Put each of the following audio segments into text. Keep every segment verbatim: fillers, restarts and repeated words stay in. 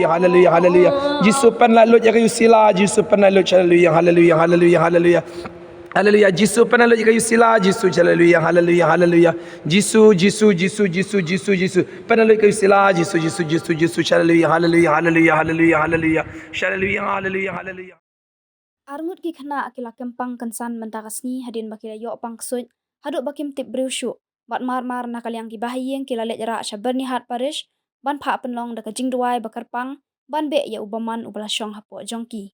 Haleluya, haleluya. Jisu pynlait luid ïa ka Yusila, Jisu pynlait luid, haleluya, haleluya, haleluya, haleluya. Haleluya, Jisu pynlait luid ïa ka Yusila, Jisu, haleluya, haleluya, haleluya. Jisu, Jisu, Jisu, Jisu, Jisu, Jisu. Pynlait luid ïa ka Yusila, Jisu, Jisu, Jisu, Jisu, haleluya, haleluya, haleluya, haleluya, haleluya. Haleluya, haleluya, haleluya. Arngut ki khynnah ki la kyrpang kynsan mynta ka sngi hadien ba ki la ïoh pang ksuid, haduh ba kim tip briew shuh, bad mar mar na ka liang ki bahaïing ki la leit rah sha Byrnihat Parish, ban phah pynlong da ka jingduwai ba kyrpang, ban beh ïa u bymman uba la shong hapoh jong ki.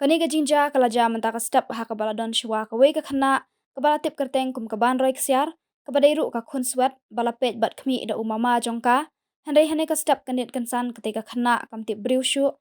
Kane ka jingjia ka la jia mynta ka step ha kaba la don shuwa kawei ka khynnah, kaba la tip kyrteng kum ka Banroi Ksiar, kaba dei ruh ka khun swet, ba la peit bad khmih da u mama jong ka, hynrei hane ka step kyndit kynsan katei ka khynnah kam tip briew shuh,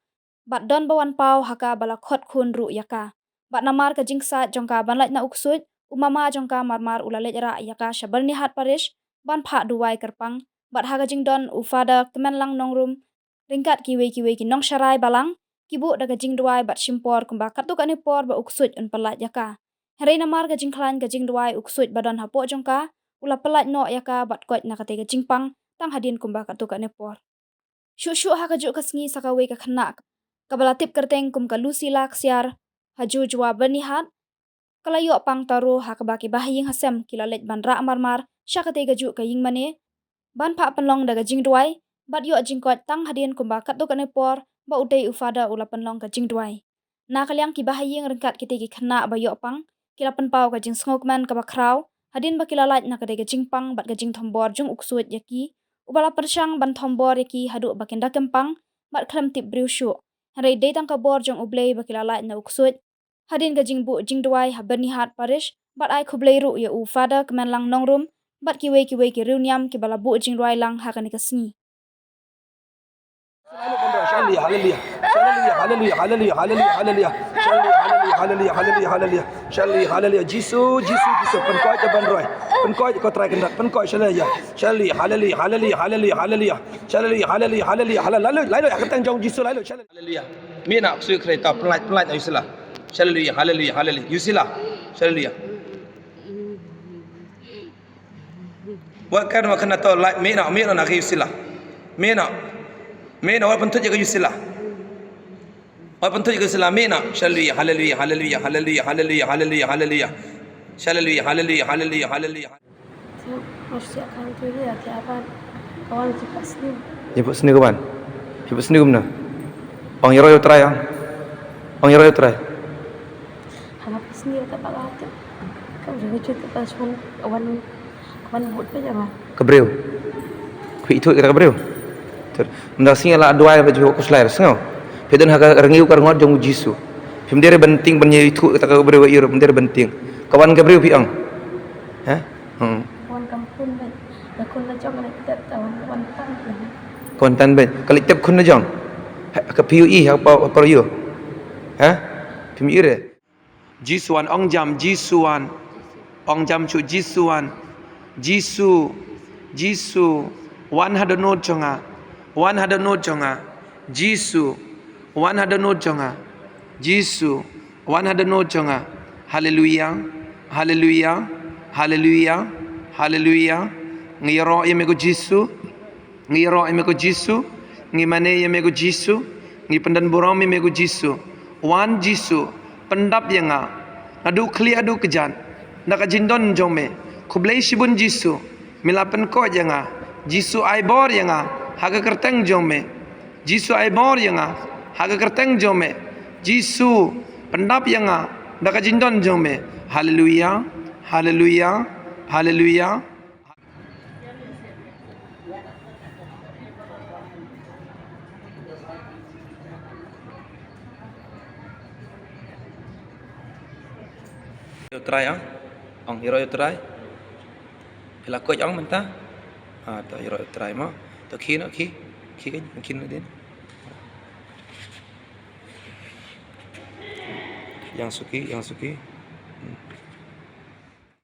bad don ba wan paw ha ka ba la khot khun ruh ïa ka. Bad namar ka jingksaid jong ka ban lait na u ksuid, u mama jong ka mar mar u la leit rah ïa ka sha Byrnihat Parish, ban phah duwai kyrpang, bad ha ka jingdon u Father Kmenlang Nongrum, ryngkat kiwei kiwei ki nongsharai balang, ki buh da ka jingduwai bad shim por kumba katto katne por ba u ksuid un pyllait ïa ka. Hynrei namar ka jingkhlaiñ ka jingduwai u ksuid ba don hapoh jong ka, u la pyllait noh ïa ka bad koit na katei ka jingpang, tang hadien kumba katto katne por. Shuh shuh ha kajuh ka sngi sa kawei ka khynnah, kaba la tip kyrteng kum ka Lucila Ksiar, ha Jujua Byrnihat, ka la ïoh pang taro ha kaba ki bahaïing hasem ki la leit ban rah mar mar sha katei kajuh ka ïingmane, ban phah pynlong da ka jingduwai, bad ïoh jingkoit tang hadien kumba katto katne por, ba utei u Father u la pynlong ka jingduwai. Na ka liang ki bahaïing ryngkat kitei ki khynnah ba ïoh pang, ki la pynpaw ka jingsngewkmen kaba khraw, hadien ba ki la lait na katei ka jingpang bad ka jingthombor jong u ksuid ïa ki, uba la pyrshang ban thombor ïa ki haduh ba kin da kyrpang, bad khlem tip briew shuh. Hynrei dei tang ka bor jong U Blei ba ki la lait na u ksuid, hadien ka jingbuh jingduwai ha Byrnihat Parish, bad ai khublei ruh ïa u Father Kmenlang Nongrum, bad kiwei kiwei ki riewniam kiba la buh jingduwai lang ha kane ka sngi. Haleluya, haleluya, haleluya, haleluya, haleluya, haleluya, haleluya. Haleluya, haleluya, haleluya, haleluya, haleluya. Haleluya, haleluya. Jisu, Jisu, Jisu. Pynkoit ïa Banroi. Pynkoit ko Trai Kynrad. Pynkoit, haleluya. Haleluya, haleluya, haleluya, haleluya, haleluya. Haleluya, haleluya, haleluya, haleluya. Lait luid, lait luid, ha ka kyrteng jong Jisu, lait luid, haleluya. Haleluya. Mih noh, ksuid khrei, to pynlait, pynlait, Yusila. Haleluya, haleluya, haleluya. Yusila. Haleluya. Wat kan, wat kan, to lait, mih noh, mih noh na ka Yusila. Mih noh. Mih noh, wat pynthuh ïa ka Yusila. Wat pynthuh ïa ka Yusila, mih noh. Haleluya, haleluya, haleluya, haleluya, haleluya, haleluya, haleluya. Haleluya, haleluya, haleluya, haleluya. Ïa pat sniew ka wan. Ïa pat sniew kumno? Ong ïaroh ïa u Trai, ong. Ong ïaroh ïa u Trai. Ka briew. Phi ithuh ïa kata ka briew. Mynta sngi la duwai ba ju khuslai sngew. Phi don ha ka rngiew ka rngot jong u Jisu. Phim dei ban tieng ban ïa ithuh ïa kata ka briew, ïa phim dei ban tieng. Ka wan ka briew phi ong. Ha? Hmm. Ka wan kam khun bad ka khun la jong ka la tep, ka wan, wan tan bad. Ka wan tan bad ka la tep khun la jong. Ha, ka phi ïohi ha ka por, ha ka por ïoh. Ha? Phim ïohi re. Jisu wan, ong jam, Jisu wan. Ong jam shuh, Jisu wan. Jisu, Jisu wan ha dohnud jong nga. Wan ha dohnud jong nga. Jisu wan ha dohnud jong nga. Jisu wan ha dohnud jong nga. Haleluya. Haleluya. Haleluya. Haleluya. Ngi ïaroh ïa me ko Jisu. Ngi ïaroh ïa me ko Jisu. Ngi mane ïa me ko Jisu. Ngi pyndonburom ïa me ko Jisu. Wan Jisu, pyndap ïa nga. Naduh khlieh haduh kjat. Da ka jingdon jong me. Khublei shibun Jisu. Me la pynkoit ïa nga. Jisu ai bor ïa nga. Ha ka kyrteng jong me. Jisu ai bor ïa nga. Ha ka kyrteng jong me. Jisu pyndap ïa nga. Da ka jingdon jong me. Haleluya. Haleluya. Haleluya. Ïa u Trai, ong. Ong, ïaroh ïa u Trai. Phi la koit, ong, mynta. Ah, to ïaroh ïa u Trai mo. To khie noh, khie. Khie kein, khie noh dien. Ïeng suki, ïeng suki.